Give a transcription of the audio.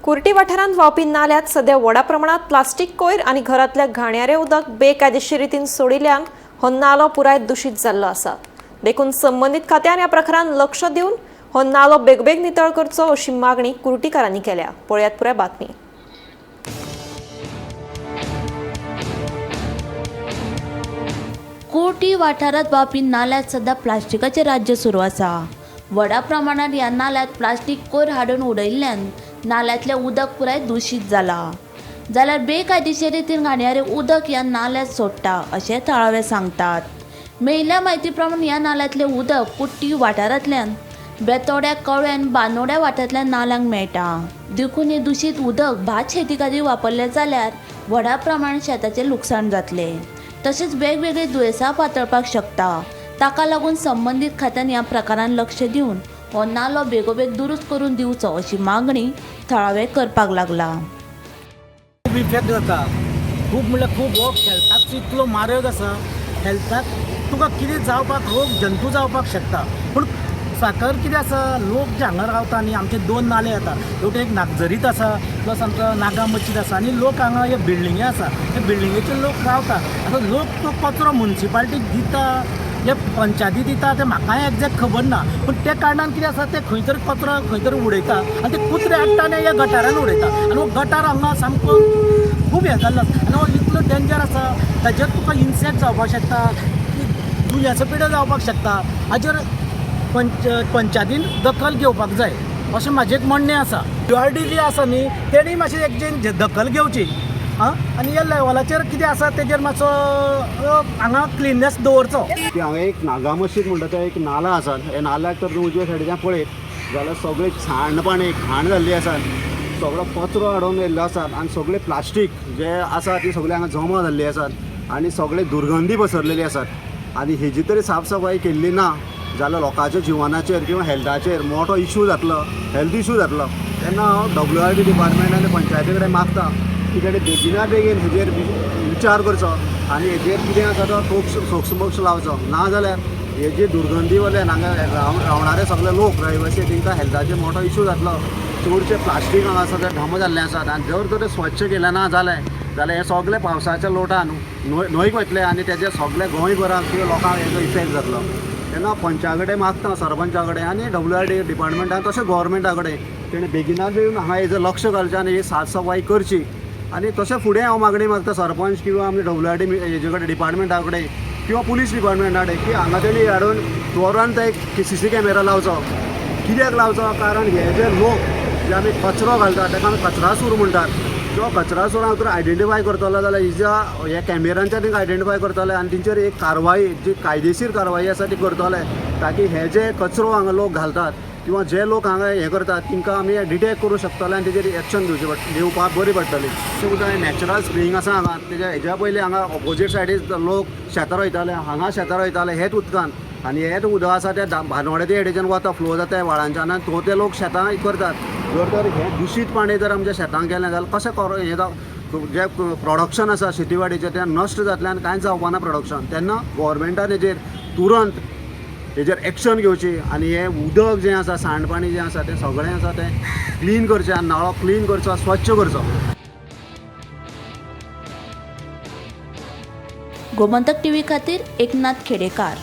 कुर्टी वाठारांत व्हांवपी नाल्यांत सध्या व्हडा प्रमाणात प्लास्टीक कोयर आनी घरांतल्या घाणयारें उदक बेकायदेशीर रितीन सोडिल्ल्यान हो नालो पुराय दुशीत जाल्लो आसा. देखून संबंदीत खात्यान ह्या प्रकारान लक्ष दिवन हो नालो बेगोबेग नितळ करचो अशी मागणी कुर्टीकारांनी केल्या. पळयात पुराय बातमी. कुर्टी वाठारांत व्हांवपी नाल्यांत सद्या प्लास्टिकाचें राज्य सुरू आसा. व्हडा प्रमाणात ह्या नाल्यांत प्लास्टीक कोयर हाडून उडयल्ल्यान नाल्यांतलें उदक पुराय दुशीत जालां. जाल्यार बेकायदेशीर रितीन घाणयारें उदक ह्या नाल्यांत सोडटा अशें थळावे सांगतात. मेळिल्ल्या म्हायती प्रमाण ह्या नाल्यांतलें उदक कुर्टी वाठारांतल्यान बेतोड्या, कळव्या आनी बांदोड्या वाठारांतल्या नाल्यांक मेळटा. देखून हें दुशीत उदक भात शेती खातीर वापरलें जाल्यार व्हडा प्रमाणात शेताचें लुकसाण जातलें, तशेंच वेगवेगळी दुयेंसां पातळपाक शकता. ताका लागून संबंदीत खात्यान ह्या प्रकारान लक्ष दिवन हो नालो बेगोबेग दुरुस्त करून दिवचो अशी मागणी थळावे करपाक लागला. खूब इफेक्ट जाता, खूब म्हणल्यार खूब. हो हेल्थाक इतलो मारक आसा, हेल्थाक तुका कितें जावपाक, रोग जंतू जावपाक शकता. पूण साकर कितें आसा, लोक जे हांगा रावता न्ही, आमचे दोन नाले येता, एक एक नागझरीत आसा, प्लस आमचो नागा मस्जिद आसा आनी लोक हांगा हे बिल्डिंगे आसा, हे बिल्डिंगेचे लोक रावता. आतां लोक तो कचरो मुन्सिपाल्टीक दिता, जे पंचायती दिता तें म्हाकाय एग्जॅक्ट खबर ना, पूण ते कारणान कितें आसा, ते खंय तरी कचरो खंय तरी उडयता आनी ते कुत्रे हाडटा आनी ह्या गटारान उडयता आनी हो गटार हांगा सामको खूब हें जाल्लो आसा आनी हो इतलो डेंजर आसा, ताजेर तुका इन्सेक्ट जावपाक शकता, दुयेंसां पिड्यार जावपाक शकता. हाजेर पंचायतीन दखल घेवपाक जाय अशें म्हाजें एक म्हणणें आसा. क्यू आर डी जी आसा न्ही, तेणी मातशें एक दखल घेवची आं, आनी ह्या लेवलाचेर कितें आसा तेजेर मातसो हांगा क्लिननेस दवरचो. की हांगा एक नागा मस्जिद म्हणटा ते एक नाला आसा, हे नाल्याक तर तूं उजव्या सायडीच्यान पळयत जाल्यार सगळें सांड पाणी घाण जाल्ली आसा, सगळो कचरो हाडून येयल्लो आसा आनी सगळें प्लास्टीक जे आसा ती सगळी हांगा जमा जाल्ली आसात आनी सगळे दुर्गंधी पसरलेली आसात. आनी हेजी तरी साफ सफाई केल्ली ना जाल्यार लोकांच्या जिवनाचेर किंवा हेल्थाचेर मोठो इशू जातलो, हेल्थ इशू जातलो. तेन्ना हांव डब्ल्यू आर डी डिपार्टमेंट आनी पंचायती कडेन मागता की तेणी बेगिना बेगीन हेजेर विचार करचो आनी हेजेर कितें आसा तो सोक्षमोक्ष लावचो, ना जाल्यार हे जे दुर्गंधी वयल्यान हांगा रावणारे सगळे लोक रहिवासी तांकां हेल्थाचेर मोठो इशू जातलो. चडशे प्लास्टीक हांगा आसा ते ढम जाल्ले आसात आनी जर तर ते स्वच्छ केलें ना जालें जाल्यार हे सगळे पावसाच्या लोटान न्हंयक वतले आनी तेजे सगळे गोंयभराक किंवा लोकांक हेजो इफेक्ट जातलो. तेन्ना पंचा कडेन मागता, सरपंचा कडेन आनी डब्ल्यू आर डी डिपार्टमेंटान तशें गोवोरमेंटा कडेन तेणें बेगिना बेगीन हांगा हेजो लक्ष घालचें आनी ही साफ सफाई करची. आनी तशें फुडें हांव मागणी मागता सरपंच किंवा आमचे डब्ल्यू आर डी हेजे कडेन डिपार्टमेंटा कडेन किंवा पुलीस डिपार्टमेंटा कडेन की हांगा तेणी हाडून त्वरान ते एक सी सी कॅमेरा लावचो. कित्याक लावचो, कारण हे जे लोक जे आमी कचरो घालतात ताका आमी कचरासूर म्हणटात, तो कचरासुरांक तर आयडेंटिफाय करतलो जाल्यार हिज्या ह्या कॅमेरांच्या तांकां आयडेंटिफाय करतले आनी तेंचेर एक कारवाई जी कायदेशीर कारवाई आसा ती करतले, ताकी हे जे कचरो हांगा लोक घालतात किंवा जे लोक हांगा हें करतात तांकां आमी डिटेक्ट करूं शकतले आनी तेजेर एक्शन घेवची पडटली, घेवपाक बरी पडटली. उदक नॅचरल स्प्रींग आसा हांगा, तेज्या हेज्या पयलीं हांगा ऑपोजीट सायडीन लोक शेतां रोयताले, हांगा शेतां रोयताले हेच उदकान आनी हेच उदक आसा तें बांदोड्या ते हेडेच्यान वता, फ्लो जाता व्हाळांच्यान आनी थंय ते लोक शेतां करतात. जर तर हें दुशीत पाणी जर आमच्या शेतांक गेलें जाल्यार कशें हें जें प्रोडक्शन आसा शेतीवाडीचें तें नश्ट जातलें आनी कांयच जावपा ना प्रोडक्शन. तेन्ना गोवोरमेंटान हेजेर तुरंत हेजेर एक्शन घेवची आनी हें उदक जें आसा सांडपाणी जें आसा तें सगळें आसा तें क्लीन करचें आनी नाळो क्लीन करचो, स्वच्छ करचो. गोमंतक टीव्ही खातीर एकनाथ खेडेकार.